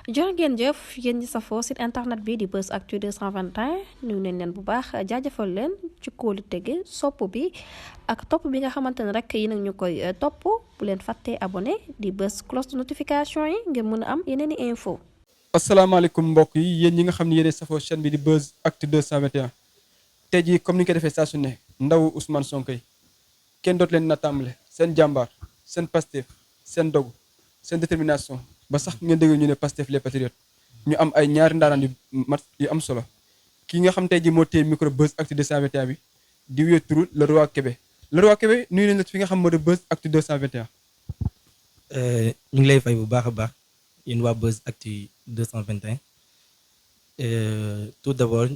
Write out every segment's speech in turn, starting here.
jërë ngeen jëf yéen ñi safoo site internet bi di Buzz Actu 221 nuyu nañ leen bu baax jaajëfal leen ci kóolu tege sopp bi ak topp bi nga xamante ne rek yi nag ñu koy topp bu leen fàttee abonné di bës cloche de notification yi ngeen mën a am yeneen i info asalaamaaleykum mbokk yi yéen ñi nga xam ne yéenee safoo chaîne bi di Buzz Actu 221 tey jii comme ni ñu ko defee saa su ne ndaw Ousmane Sonko yi kenn dootu leen na tàmbale seen jàmbaar seen Pastef seen dogu seen détermination ba sax ngeen dégg ñu ne Pastef les patriotes ñu am ay ñaari ndaaraan yu am solo kii nga xam tey jii moo téye micro Buzz Actu 221 bi di wéy turu le roi Kébé le roi Kébé nuyu nañ la fi nga xam moo di Buzz Actu 221. ñu ngi lay fay bu baax a baax yéen waa Buzz Actu 221 tout d'abord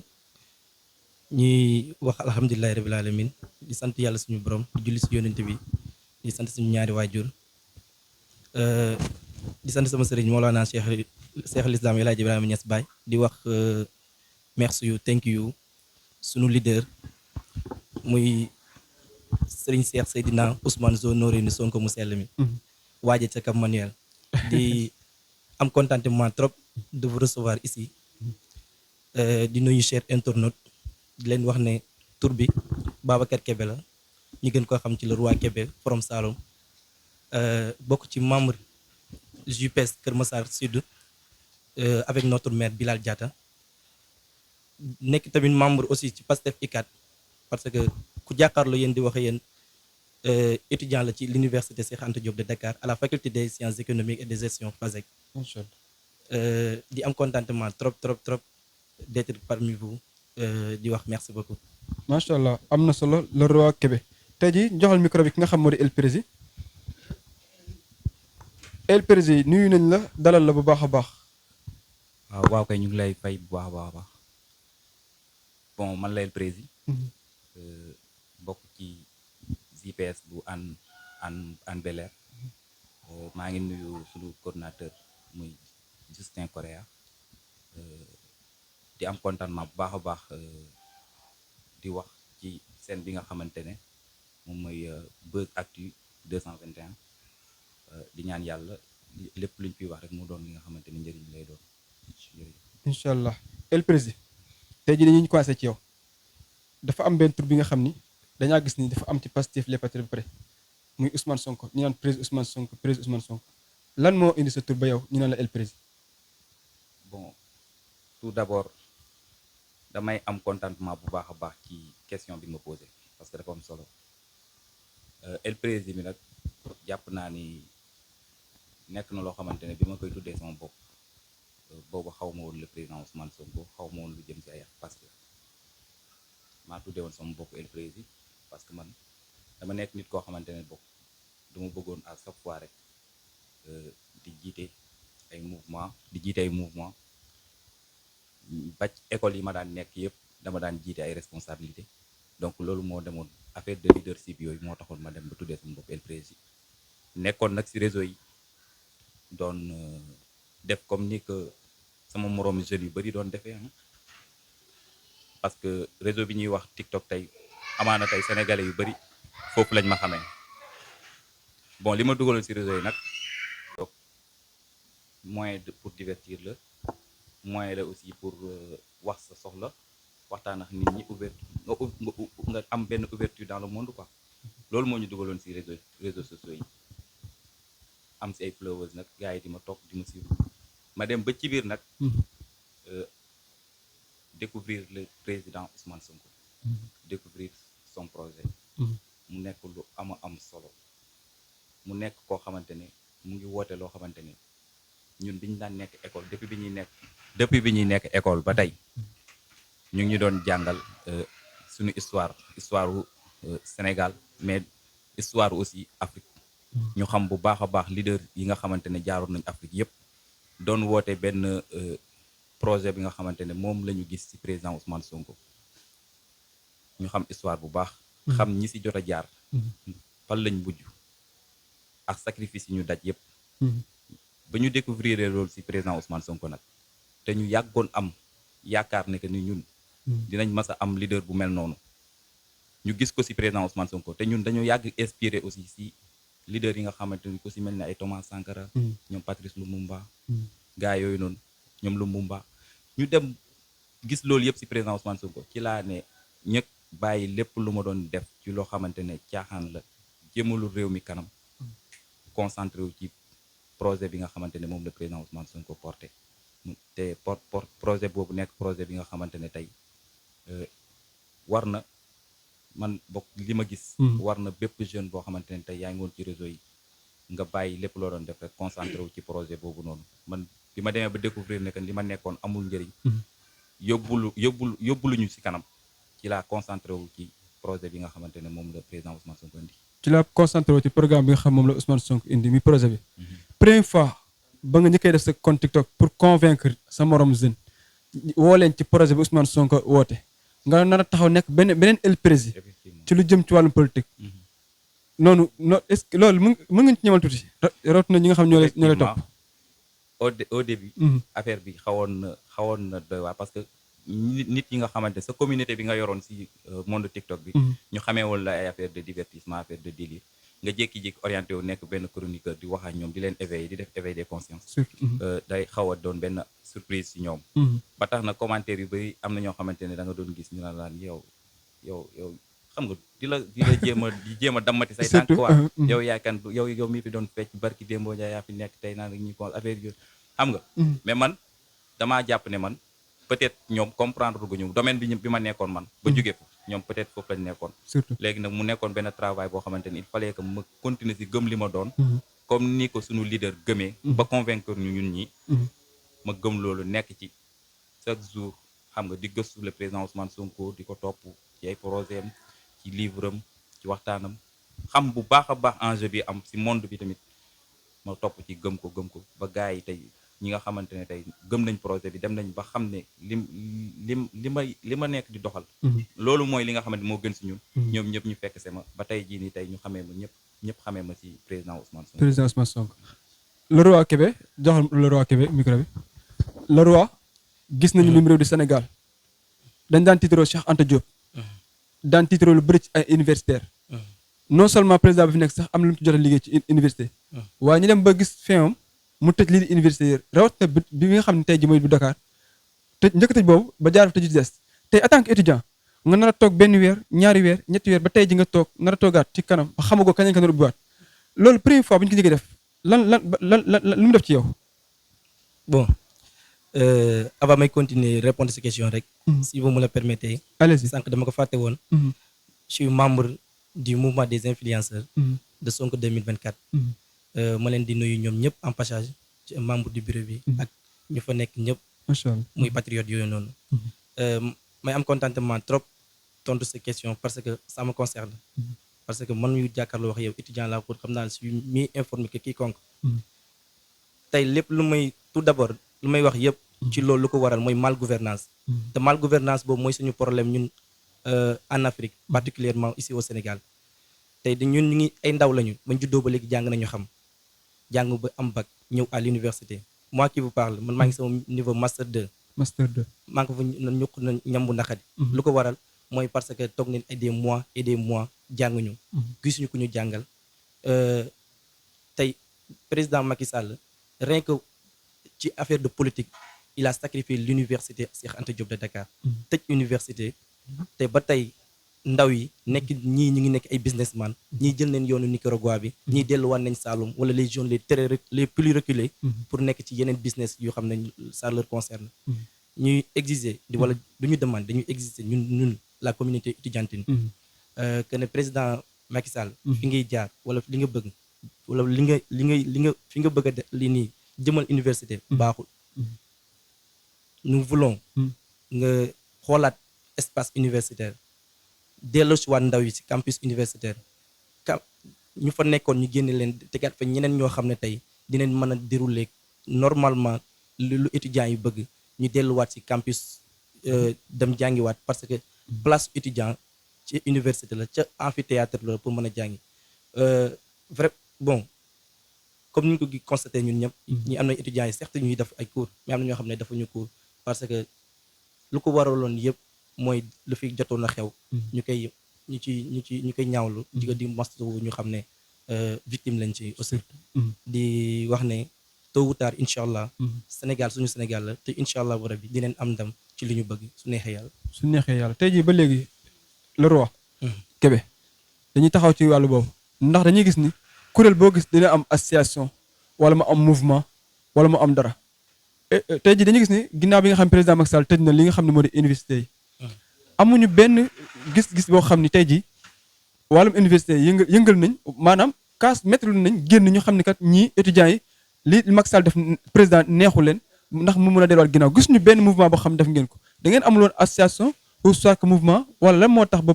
ñuy wax alhamdulilahi rabil alamin di sant yàlla suñu borom di julli si yonent bi di sant suñu ñaari waajur di sant sama sëriñ Mawlana Cheikh al Islam El Hadj Ibrahima Niass Baye di wax merci you thank you suñu leader muy sëriñ Cheikh Seydina Ousmane Zo Noreyni Sonko mu sell mi waaje ca Cap Manuel di am contentement trop de vous recevoir ici di nuyu cher internaute di leen wax ne tur bi Babacar Kébé la ñu gën koo xam ci le roi Kébé from Saloum bokk ci membre JPS Kër Massar Sud avec notre maire Bilal Diatta nekk tamit membre aussi ci Pastef ICAT parce que ku jàkkaarloo yéen di wax yéen étudiant la ci l'université Cheikh Anta Diop de Dakar à la faculté des sciences économiques et de gestion FASEG. Macha Allah. di am contentement trop d'être parmi vous di wax merci beaucoup. macha allah am na solo le roi Kébé tey jii joxal micro bi ki nga xam moo di El Prési El Prési nuyu nañ la dalal la bu baax a baax. waaw kay ñu ngi lay fay bu baax a baax bon man la El Prési bokk ci JPS bu an Bel-Air maa ngi nuyu suñu coordinateur muy Justin Correa di am contentement bu baax a baax di wax ci scène bi nga xamante ne moom mooy Buzz Actu 221 di ñaan yàlla lépp luñ fiy wax rek mu doon li nga xamante ne njëriñ lay doon incha allah El Prési tey jii dañuy commencé ci yow dafa am benn tur bi nga xam ni dañaa gis ni dafa am ci Pastef les patriotes ba pare muy Ousmane Sonko ñu naan président Ousmane Sonko lan moo indi sa tur ba yow ñu naan la El Prési. bon tout d'abord damay am contentement bu baax a baax ci question bi nga posé parce que dafa am solo El Prési bi nag jàpp naa ni nekk na loo xamante ne bi ma koy tuddee sama bopp boobu xaw ma woon le président Ousmane Sonko xaw ma woon lu jëm ci ay Pastef maa tuddee woon sama bopp El Prési parce que man dama nekk nit koo xamante ne bopp dama bëggoon à chaque fois rek di jiite ay mouvement ba ci école yi ma daan nekk yëpp dama daan jiite ay responsabilité donc loolu moo demoon affaire de leadership yooyu moo taxoon ma dem ba tuddee sama bopp El Prési nekkoon nag ci réseau yi doon def comme ni que sama moroom jeunes yu bari doon defee parce que réseau bi ñuy wax TikTok tey amaana tey sénégalais yu bari foofu lañ ma xamee bon li ma dugaloon ci réseau yi nag moyen pour divertir la moyen la aussi pour wax sa soxla waxtaan ak nit ñi nga am benn ouverture dans le monde quoi loolu moo ñu dugaloon ci réseaux sociaux yi am ci ay followers nag gars yi di ma toog di ma suivre ma dem ba ci biir nag découvrir le président Ousmane Sonko découvrir son projet mu nekk lu am solo mu nekk koo xamante ne mu ngi woote loo xamante ne ñun bi ñu daan nekk école depuis bi ñuy nekk école ba tey ñu ngi ñu doon jàngal suñu histoire wu Sénégal mais histoire aussi Afrique ñu xam bu baax a baax leader yi nga xamante ne jaaroon nañu Afrique yépp doon woote benn projet bi nga xamante ne moom la ñu gis ci président Ousmane Sonko ñu xam histoire bu baax xam ñi ci jot a jaar fan lañ mujj ak sacrifice yi ñu daj yépp ba ñu découvrir loolu ci président Ousmane Sonko nag te ñu yàggoon am yaakaar ne que ni ñun dinañ mas a am leader bu mel noonu ñu gis ko ci président Ousmane Sonko te ñun dañoo yàgg inspiré aussi ci leader yi nga xamante ni ku ci mel ne ay Thomas Sankara ñoom Patrice Lumumba gars yooyu noonu ñoom Lumumba ñu dem gis loolu yëpp ci président Ousmane Sonko ci laa ne ñëkk bàyyi lépp lu ma doon def ci loo xamante ne caaxaan la jëmalu réew mi kanam concentré wu ci projet bi nga xamante ne moom le président Ousmane Sonko porté te projet boobu nekk projet bi nga xamante ne tey war na man bokk li ma gis war na bépp jeune boo xamante ne tey yaa ngi woon ci réseau yi nga bàyyi lépp loo doon def rek concentré wu ci projet boobu noonu man bi ma demee ba découvrir ne que li ma nekkoon amul njëriñ yóbbuluñu ci kanam ci laa concentré wu ci projet bi nga xamante ne moom la président Ousmane Sonko indi ci la concentré wu ci programme bi nga xam moom la Ousmane Sonko indi mi projet bi première fois ba nga njëkkee def sa compte TikTok pour convaincre sa morom jeune woo leen ci projet bi Ousmane Sonko woote nga nar a taxaw nekk beneen el prési ci lu jëm ci wàllum politique noonu est-ce que loolu mën nga ci ñëmal tuuti rawat na ñi nga xam ñoo lay topp au début affaire bi xawoon na doy waar parce que nit yi nga xamante sa communauté bi nga yoroon ci monde TikTok bi ñu xamee woon la ay affaire de divertissement affaire de délire nga jékki-jékki orienté wu nekk benn chroniqueur di wax ak ñoom di leen éveiller di def éveil des consciences day xaw a doon benn surprise ci ñoom ba tax na commentaire yu bari am na ñoo xamante ne da nga doon gis ñu la laan yow xam nga di la jéem a dammati say tànk quoi yow yaay kan yow mii fi doon fecc barki démboo Njaay yaa fi nekk tey naa ñuy ko affaire yooyu xam nga mais man damaa jàpp ne man peut-être ñoom comprendre gu ñu domaine bi ma nekkoon man ba jóge fa ñoom peut-être foofu lañ nekkoon léegi nag mu nekkoon benn travail boo xamante ni il fallait que ma continuer ci gëm li ma doon comme ni ko suñu leader gëmee ba convaincre ñu ñun ñi ma gëm loolu nekk ci chaque jour xam nga di gëstu le président Ousmane Sonko di ko topp ci ay projet am ci livre am ci waxtaanam xam bu baax a baax enjeu bi am ci monde bi tamit ma topp ci gëm ko ba gars yi tey ñi nga xamante ne tey gëm nañ projet bi dem nañ ba xam ne li ma nekk di doxal loolu mooy li nga xamante moo gën ci ñun ñoom ñëpp ñu fekk sama ba tey jii nii tey ñu xamee ma ñëpp xamee ma ci président Ousmane Sonko le roi Kébé joxal le roi Kébé micro bi le roi gis nañu lim réew di Sénégal dañ daan tiitaroo Cheikh Anta Diop daan tiitaroo lu bëri ci ay universitaire non seulement président bi fi nekk sax am na lu mu ci jot a liggéey ci université waaye ñu dem ba gis feewam mu tëj lii di université rawat na bi nga xam ne tey ji mooy bu Dakar tëj njëkk tëj boobu ba jaar fa tëju des tey en tant que étudiant nga nar a toog benn weer ñaari weer ñetti weer ba tey ji nga toog nar a toogaat ci kanam ba xamagoo kañ lañ ko nar a ubbiwaat loolu première fois bu ñu ko njëkkee def lu mu def ci yow. Bon avant may continuer répondre à ces questions rek si vous me le permettez allez-y sànq dama ko fàtte woon je suis membre du mouvement des influenceurs de Sonko 2024 ma leen di nuyu ñoom ñëpp en passage ci membre du bureau bi ak ñu fa nekk ñëpp macha allah muy patriote yooyu noonu may am contentement trop tontu ces questions parce que ça me concerne parce que man yu jàkkaarloo wax yow étudiant la pour xam naa si mieux informé que quiconque tey lépp lu may tout d'abord lu may wax yëpp ci loolu lu ko waral mooy mal gouvernance te mal gouvernance boobu mooy suñu problème ñun en Afrique particulièrement ici au Sénégal tey di ñun ñu ngi ay ndaw lañu bañ juddoo ba léegi jàng nañu xam jàng ba am bac ñëw à l'université moi qui vous parle man maa ngi sama niveau master 2 maa ngi ko fa ñuq na ñambu ndaxadi lu ko waral mooy parce que toog nañ ay des mois jànguñu gisuñu ku ñu jàngal tey président Macky Sall rien que ci affaire de politique il a sacrifié l'université Cheikh Anta Diop de Dakar tëj université te ba tey ndaw yi nekk ñii ñu ngi nekk ay businessman ñii jël nañ yoonu Nicaragua bi ñii delluwaat nañ Saloum wala les zones les plus reculées pour nekk ci yeneen business yoo xam ne ça leur concerne ñuy exiger wala du ñu demande dañuy exiger ñun la communauté étudiantine que ne président Macky Sall fi ngay jaar wala li nga bëgg wala li nga fi nga bëgg a def li nii jëmal université baaxul nous voulons nga xoolaat espace universitaire delloo si waat ndaw yi si campus universitaire ñu fa nekkoon ñu génne leen tegaat fa ñeneen ñoo xam ne tey dinañ mën a dérouler normalement lu étudiants yi bëgg ñu delluwaat si campus dem jàngiwaat parce que place étudiant ci université la ca amphithéâtre la pour mën a jàngi vrai bon comme ni ñu ko constaté ñun ñëpp ñi am na étudiants yi certes ñuy def ay cours mais am na ñoo xam ne defuñu cours parce que lu ko waraloon yëpp mooy lu fi jotoon a xew ñu koy ñaawlu di ko di mastu ñu xam ne victime lañ ci aussi di wax ne tôt ou tard incha allah Sénégal suñu Sénégal la te incha allah bu rabbi dinañ am ndam ci li ñu bëgg su neexee yàlla. su neexee yàlla tey jii ba léegi le roi Kébé dañuy taxaw ci wàllu boobu ndax dañuy gis ni kuréel boo gis dina am association wala mu am mouvement wala mu am dara tey jii dañuy gis ni ginnaaw bi nga xam président Macky Sall tëj na li nga xam ne moo di université yi amuñu benn gis-gis boo xam ni tey jii wàllum université yi yëngal nañ maanaam kaas métti nañ génn ñu xam ni kat ñii étudiants yi li Macky Sall def président neexu leen ndax mu mën a delluwaat ginnaaw gis ñu benn mouvement boo xam ne def ngeen ko da ngeen amul woon association ou soit que mouvement wala lan moo tax ba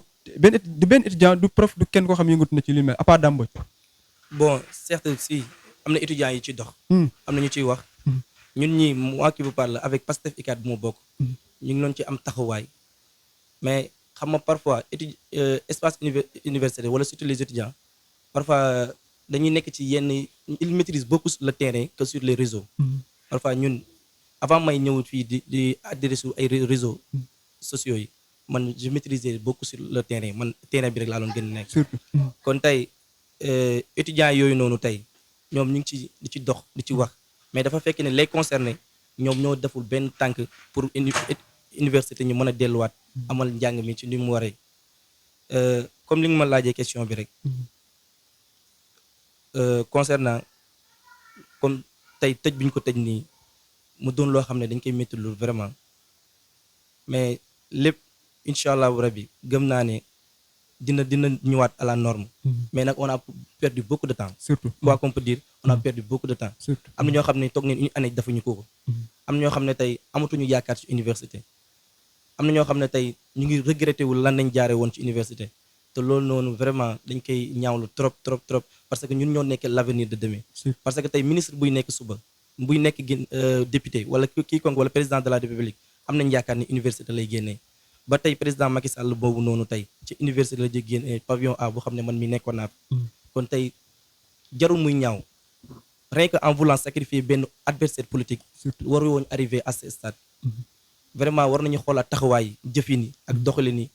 benn étudiant du prof du kenn koo xam yëngatu na ci li mel à part Dame Mbodj. bon certes si am na étudiants yi ci dox. am na ñu ciy wax. ñun ñii moi qui vous parle avec Pastef ICAD bu mu bokk. ñu ngi doon ci am taxawaay mais xam nga parfois espace universitaire wala surtout les étudiants parfois dañuy nekk ci yenn ils maîtrisent beaucoup le terrain que sur les réseaux. parfois ñun avant may ñëw fii di adhérer sur ay réseaux sociaux yi man je maîtrisais beaucoup sur le terrain man terrain bi rek laa doon gën a nekk. surtout kon tey étudiants yooyu noonu tey ñoom ñu ngi ci di ci dox di ci wax mais dafa fekk ne les concernés ñoom ñoo deful benn tànk pour université ñu mën a delluwaat amal njàng mi ci ni mu waree comme li nga ma laajee question bi rek concernant comme tey tëj bi ñu ko tëj nii mu doon loo xam ne dañ koy métti lu vraiment mais lépp incha allahu rabbi gëm naa ne dina ñëwaat à la norme. mais nag on a perdu beaucoup de temps. surtout quoi qu'on peut dire on a perdu beaucoup de temps. surtout am na ñoo xam ne toog nañ une année defuñu ko. am na ñoo xam ne tey amatuñu yaakaar ci université. am na ñoo xam ne tey ñu ngi regretté wul lan lañ jaare woon ci université te loolu noonu vraiment dañ koy ñaawlu trop trop trop parce que ñun ñoo nekk l'avenir de demain. parce que tey ministre buy nekk suba buy nekk député wala quiconque wala président de la république am nañ yaakaar ni université lay génnee. ba tey président Macky Sall boobu noonu tey ci université la jëg génne pavillon A boo xam ne man mi nekkoon naa kon tey jarul muy ñaaw rien que en voulant sacrifier benn adversaire politique waru woon arriver à ce stade vraiment war nañu xoolaat taxawaay jëfin yi ak doxalin yi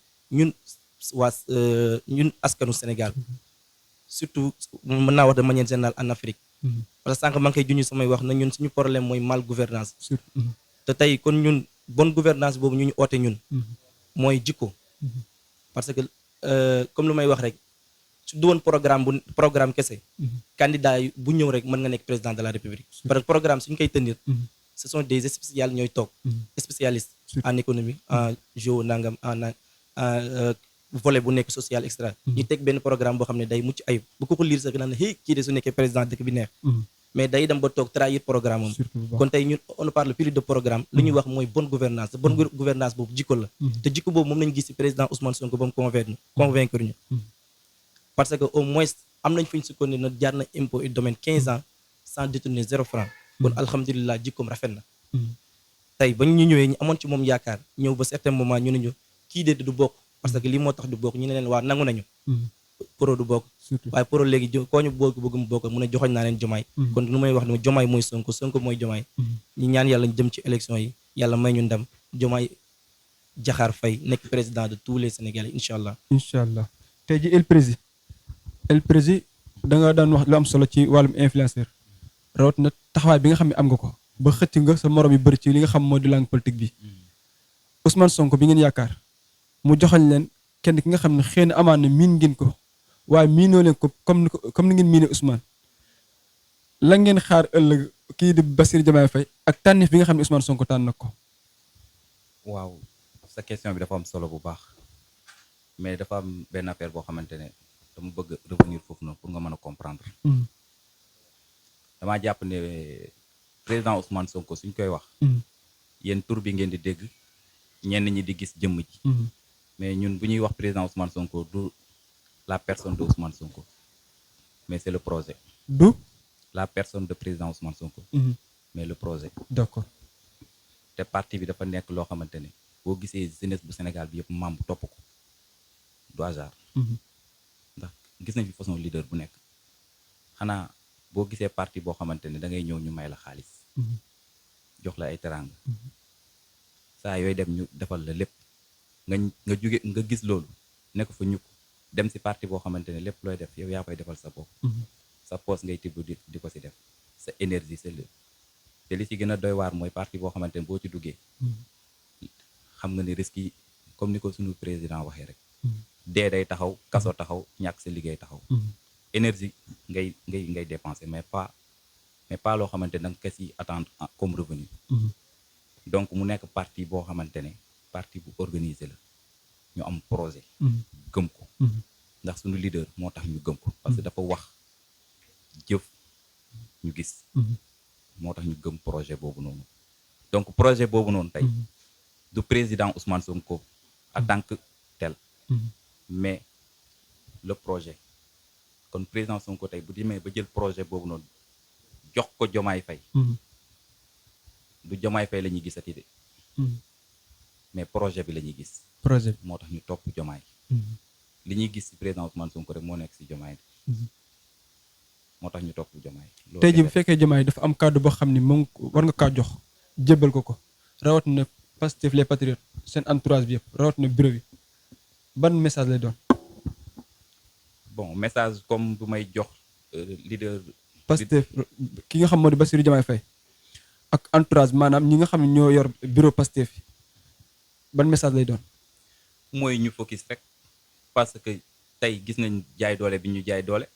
ñun askanu Sénégal surtout mën naa wax de manière générale en Afrique parce que sànq maa ngi koy junj samay wax na ñun suñu problème mooy mal gouvernance te tey kon ñun bonne gouvernance boobu ñu oote ñun mooy jikko parce que comme lu may wax rek su du woon programme kese candidat yi bu ñëw rek mën nga nekk président de la république parce que programme suñu koy tenir ce sont des spécialistes ñooy toog spécialistes en économie en géo nangam en volet bu nekk social extra ñu teg benn programme boo xam ne day mucc ayib bu ko lire sax naan hey kii de su nekkee président dëkk bi neex mais day dem ba toog trahir programme am kon tey ñun on parle plus de programme li ñuy wax mooy bonne gouvernance te bonne gouvernance boobu jikko la te jikko boobu moom lañu gis ci président Ousmane Sonko ba mu convaincre ñu parce que au moins am nañ fu ñu sukkoon na jaar na impôt et domaine 15 ans sans détourner 0 franc kon alhamdulilah jikkoom rafet na tey ba ñu ñëwee ñu amoon ci moom yaakaar ñëw ba certain moment ñu ne ñu kii de du bokk parce que lii moo tax du bokk ñu ne leen waa nangu nañu pro du bokk waaye pro léegi koo ñu bëgg mu bokk mu ne joxoñ naa leen jomaay kon nu may wax ne jomaay mooy sonko mooy jomaay ñi ñaan yàlla ñu jëm ci élection yi yàlla may ñu ndam jomaay jaxaar fay nekk président de tous les sénégalais incha allah tey ji el prési da nga daan wax lu am solo ci wàllum influenceur rawat na taxawaay bi nga xam ne am nga ko ba xëcc nga sa morom yu bëri ci li nga xam moo di langue politique bi Ousmane Sonko bi ngeen yaakaar mu joxañ leen kenn ki nga xam ne xëy na amaan na miin ngeen ko waaye miinoo leen ko comme ni ngeen miine Ousmane la ngeen xaar ëllëg kii di Bassirou Diomaye Faye ak tànneef bi nga xam ne Ousmane Sonko tànn na ko. waaw sa question bi dafa am solo bu baax mais dafa am benn affaire boo xamante ne dama bëgg revenir foofu noonu pour nga mën a comprendre. damaa jàpp ne président Ousmane Sonko suñ koy wax. yéen tur bi ngeen di dégg ñenn ñi di gis jëmm ji. mais ñun bu ñuy wax président Ousmane Sonko du la personne de Ousmane Sonko mais c'est le projet. du la personne de président Ousmane Sonko. mais le projet. d'accord. te parti bi dafa nekk loo xamante ne boo gisee jeunesse bu Sénégal bi yëpp membre topp ko du hasard. ndax gis nañ fi façon leader bu nekk xanaa boo gisee parti boo xamante ne da ngay ñëw ñu may la xaalis. jox la ay teraanga. saa yooyu dem ñu defal la lépp. nga jóge nga gis loolu nekk fa ñukk dem si parti boo xamante ne lépp looy def yow yaa koy defal sa bopp sa poos ngay tibb di ko si def sa énergie te li ci gën a doy waar mooy parti boo xamante ne boo ci duggee xam nga ni risque yi comme ni ko suñu président waxee rek dee day taxaw kaso taxaw ñàkk sa liggéey taxaw énergie ngay dépenser mais pas loo xamante ne da nga ko si attendre comme revenu donc mu nekk parti boo xamante ne parti bu organisé la ñu am projet gëm ko ndax suñu leader moo tax ñu gëm ko parce que dafa wax jëf ñu gis moo tax ñu gëm projet boobu noonu donc projet boobu noonu tey du président Ousmane Sonko en tant que tel mais le projet kon président Sonko tey bu demee ba jël projet boobu noonu jox ko Diomaye Faye du Diomaye Faye la ñuy gisati de mais projet bi la ñuy gis projet moo tax ñu topp Diomaye li ñuy gis ci président Ousmane Sonko rek moo nekk ci Diomaye moo tax ñu topp Diomaye tey jii bu fekkee Diomaye dafa am kàddu boo xam ni moom war nga kaa jox jébbal ko rawat na Pastef les patriotes seen entourage bi yëpp rawat na bureau bi ban message lay doon bon message comme bu may jox leader Pastef ki nga xam moo di Bassirou Diomaye Faye ak entourage maanaam ñi nga xam ne ñoo yor bureau Pastef ban message lay doon mooy ñu focus rek parce que tey gis nañ jaay doole bi ñu jaay doole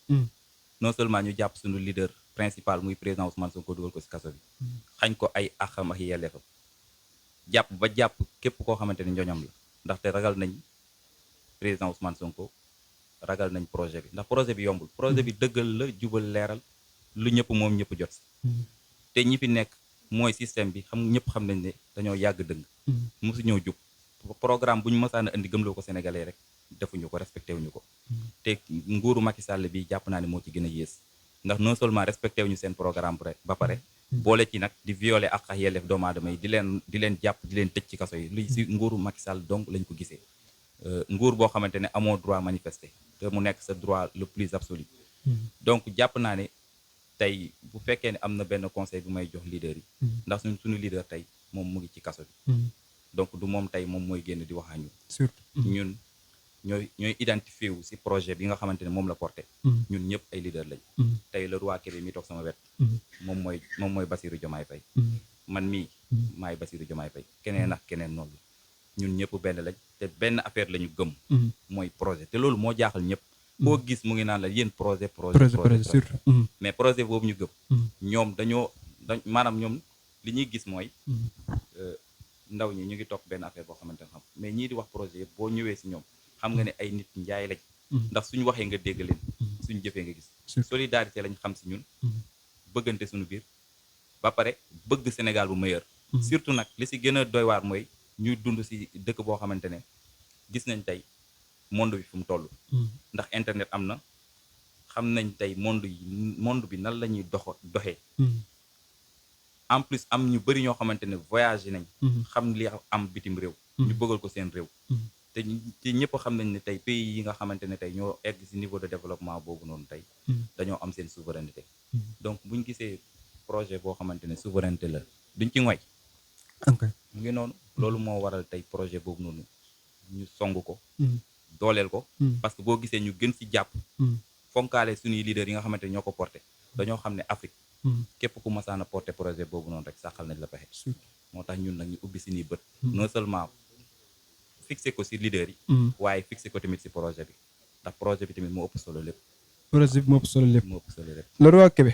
non seulement ñu jàpp suñu leader principal muy président Ousmane Sonko dugal ko ci kaso bi xañ ko ay axam ak yelleefam jàpp képp koo xamante ni ñoñam la ndaxte ragal nañ président Ousmane Sonko ragal nañ projet bi ndax projet bi yombul projet bi dëggal la jubal leeral lu ñëpp moom ñëpp jot si te ñi fi nekk mooy système bi ñëpp xam nañ ne dañoo yàgg dëng mosu ñëw jub programme bu ñu mësaan a indi gëmloo ko sénégalais rek defuñu ko respecté wuñu ko te nguuru Macky Sall bi jàpp naa ne moo ci gën a yées ndax non seulement respecté wuñu seen programme ba pare boole ci nag di violer ak yelleef doomu aadama yi di leen jàpp di leen tëj ci kaso yi li si nguuru Macky Sall donc lañ ko gisee nguur boo xamante ne amoo droit manifester te mu nekk sa droit le plus absolu donc jàpp naa ne tey bu fekkee ne am na benn conseil bu may jox leader yi ndax suñu leader tey moom mu ngi ci kaso bi donc du moom tey moom mooy génn di wax ak ñun surtout ñun ñooy identifié wu si projet bi nga xamante ne moom la porté ñun ñëpp ay leader lañ tey le roi Kébé mi toog sama wet moom mooy Bassirou Diomaye Faye man mii maay Bassirou Diomaye Faye keneen ak keneen noonu la ñun ñëpp benn lañ te benn affaire la ñu gëm mooy projet te loolu moo jaaxal ñëpp boo gis mu ngi naan la yéen projet surtout mais projet boobu ñu gëm ñoom maanaam ñoom li ñuy gis mooy ndaw ñi ñu ngi topp benn affaire boo xamante ne xam mais ñii di wax projet yëpp boo ñëwee si ñoom xam nga ne ay nit njaay lañ ndax suñu waxee nga dégg leen suñu jëfee nga gis solidarité lañ xam si ñun bëggante suñu biir ba pare bëgg Sénégal bu meilleur surtout nag li si gën a doy waar mooy ñuy dund si dëkk boo xamante ne gis nañ tey monde bi fu mu toll ndax internet am na xam nañ tey monde bi nan la ñuy doxee en plus am ñu bëri ñoo xamante ne voyagé nañ xam li am bitim réew ñu bëggal ko seen réew te ñëpp xam nañ ne tey pays yi nga xamante ne tey ñoo egg ci niveau de développement boobu noonu tey dañoo am seen souveraineté donc buñ gisee projet boo xamante ne souveraineté la duñ ci ngoy mu ngi noonu loolu moo waral tey projet boobu noonu ñu song ko dooleel ko parce que boo gisee ñu gën ci jàpp fonkaale suñuy leaders yi nga xamante ne ñoo ko porté dañoo xam ne Afrique képp ku masaan a porté projet boobu noonu rek sàqal nañ la pexe moo tax ñun nag ñu ubbi suñuy bët non seulement fixé ko ci leader yi waaye fixé ko tamit ci projet bi ndax projet bi tamit moo ëpp solo lépp projet bi moo ëpp solo lépp le roi Kébé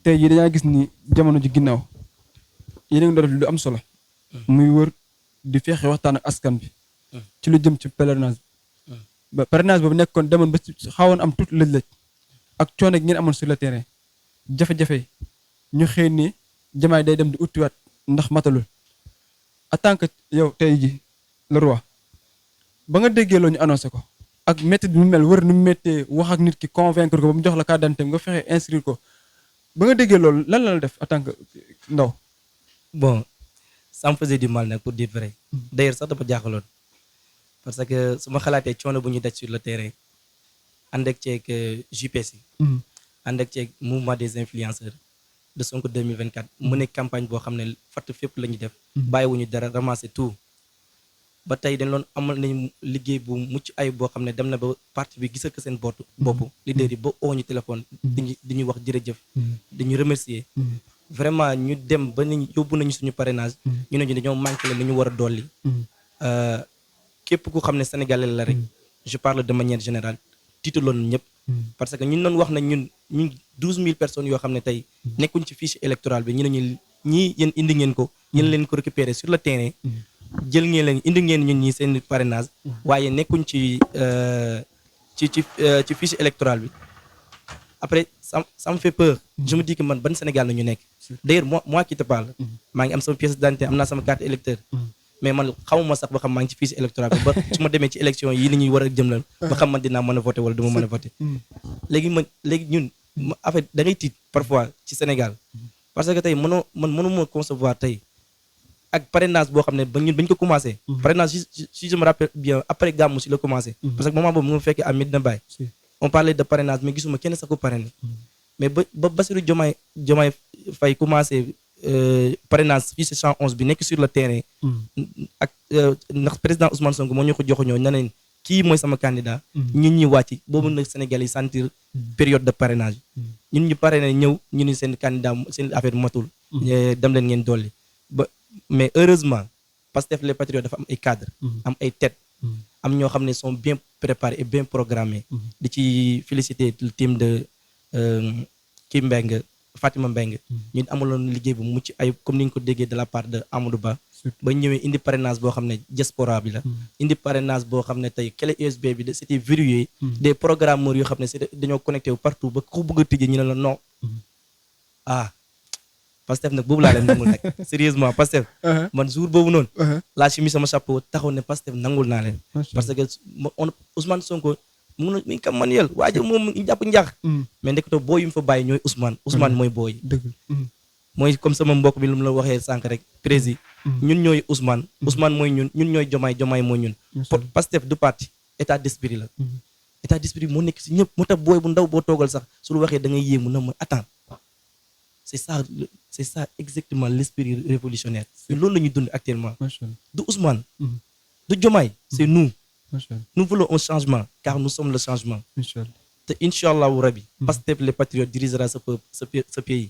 tey jii dañaa gis ni jamono ji ginnaaw yéen a ngi doon def lu am solo muy wër di fexe waxtaan ak askan bi ci lu jëm ci pèlerinage ba pèlerinage boobu nekkoon demoon ba xawoon am tuuti lëj-lëj ak coono gi ngeen amoon sur le terrain jafe-jafe ñu xëy ni Diomaye day dem di uttiwaat ndax matalul en tant que yow tey ji le roi ba nga déggee loo ñu annoncé ko ak métti bi mu mel wër ni mu méttee wax ak nit ki convaincre ko ba mu jox la carte d'identité nga fexe inscrire ko ba nga déggee loolu lan la def en tant que ndaw bon ça me faisait du mal nag pour dire vrai d'ailleurs sax dafa jaaxaloon parce que su ma xalaatee coono bu ñu daj sur le terrain ànd ak ceeg JPS yi ànd ak ceeg mouvement des influenceurs de Sonko 2024 mu nekk campagne boo xam ne fatt fépp la ñuy def bàyyiwuñu dara ramasser tout ba tey dañ loon amal nañ liggéey bu mucc ay boo xam ne dem na ba parti bi gisal ko seen bopp leader yi ba oo ñu téléphone di ñu wax jërëjëf di ñu remercier vraiment ñu dem ba ni yóbbu nañu suñu parrainage. ñu ne ñu dañoo manqué la ni ñu war a dolli. képp ku xam ne sénégalais la rek. je parle de manière générale tiitaloon ñëpp. parce que ñun doon wax na ñun 12000 personnes yoo xam ne tey nekkuñ ci fiche électorale bi ñu ne ñu ñii yéen indi ngeen ko yéen leen ko récupérer sur le terrain. jël ngeen leen indi ngeen ñun ñi seen parrainage. waaye nekkuñ ci fiche électorale bi. après ça me fait peur. je me dis que man ban Sénégal la ñu nekk. d'ailleurs moi qui te parle. maa ngi am sama pièce d'identité am naa sama carte électeur. mais man xamuma sax ba xam maa ngi ci fiche électorale bi ba su ma demee ci élection yi ni ñuy war a jëmlal ba xam man dinaa mën a voter wala du ma mën a voter. léegi ñun en fait da ngay tiit parfois ci Sénégal. parce que tey mënuma concevoir tey ak parrainage boo xam ne ba ñun bañ ko commencé. parrainage si je me rappelle bien après gàmmu si la commencé. parce que moment boobu mu fekkee à Medina Baye. on parlait de parrainage mais gisuma kenn sax ko parrainé. mais ba Bassirou Diomaye Faye commencé parrainage fii si 111 bi nekk sur le terrain. ak ndax président Ousmane Sonko moo ñu ko joxoñoo ne leen kii mooy sama candidat. ñun ñi wàcc boobu nag Sénégal yi sentir période de parrainage. ñun ñu parrainé ñëw ñu ni seen candidat seen affaire matul. dem leen ngeen dolli mais heureusement Pastef les patriotes dafa am ay cadres. am ay têtes. am ñoo xam ne sont bien préparés et bien programmés. di ci féliciter le team de kii Mbengue Fatima Mbengue. ñun amuloon liggéey bu mucc ay comme ni nga ko déggee de la part de Amadou Ba. ba ñëwee indi parrainage boo xam ne diaspora bi la. indi parrainage boo xam ne tey clé USB bi c'était verrouillé. des programmeurs yoo xam ne c'est dañoo connecté wu partout ba ku bëgg a tijji ñu ne la non. Pastef nag boobu laa leen nangul nag sérieusement Pastef man jour boobu noonu laa chimi sama chapeau taxaw ne Pastef nangul naa leen parce que Ousmane Sonko mu ngi kam manuel waaye moom ngi jàpp njaax mais ndeketoo booy yu mu fa bàyyi ñooy Ousmane mooy booy mooy comme sama mbokk bi lu mu la waxee sànq rek président ñun ñooy Ousmane mooy ñun ñooy Jomaay mooy ñun Pastef du parti état d'esprit la état d'esprit moo nekk si ñëpp moo tax booy bu ndaw boo toogal sax su lu waxee da ngay yéemu na ma attends c'est ça exactement l'esprit révolutionnaire loolu la ñuy dund actuellement du Ousmane du Diomaye c'est nous voulons un changement car nous sommes le changement te inchallahu rabi Pastef les patriotes dirigera ce pays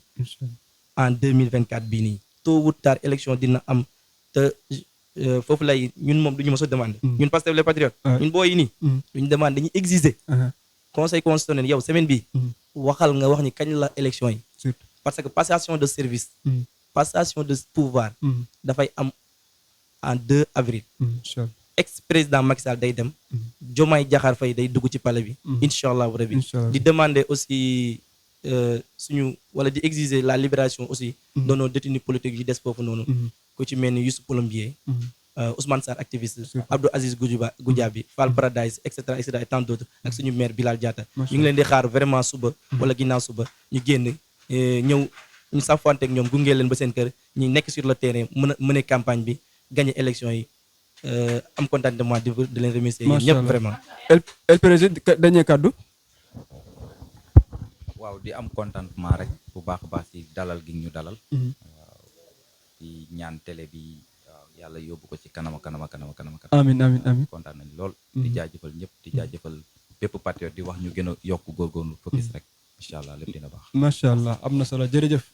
en 2024 bii nii tôt ou tard élection dina am te foofu lay ñun moom du ñu mos a demander ñun Pastef les patriotes ñun boo yi nii duñu demander dañuy exiger conseil constitutionnel yow semaine bi waxal nga wax ni kañ la élection yi parce que passation de service passation de pouvoir dafay am en 2 avril ex-président Macky Sall day dem Diomaye Diakhar Faye day dugg ci palais bi inchallah rabi di demander aussi suñu wala di exiger la libération aussi de nos détenus politiques yi des foofu noonu ku ci mel ni Youssou Colombier Ousmane Sarr activiste Abdou Aziz Goudiaby Fall Paradise et cetera et tant d'autres ak suñu maire Bilal Diatta ñu ngi leen di xaar vraiment suba wala ginnaaw suba ñu génn ñëw ñu saafonteeg ñoom gunge leen ba seen kër ñi nekk sur le terrain mën a campagne bi gagner élection yi am contentement de leen remercier yéen ñëpp vraiment El Président dernier kàddu waaw di am contentement rek bu baax a baax ci dalal gi ñu dalal waaw di ñaan télé bi waaw yàlla yóbbu ko ci kanama amiin kontaan nañ lool di jaajëfal ñëpp di jaajëfal bépp patriote di wax ñu gën a yokk góorgóorlu focus rek incha allah lépp dina baax macha allah am na solo jërëjëf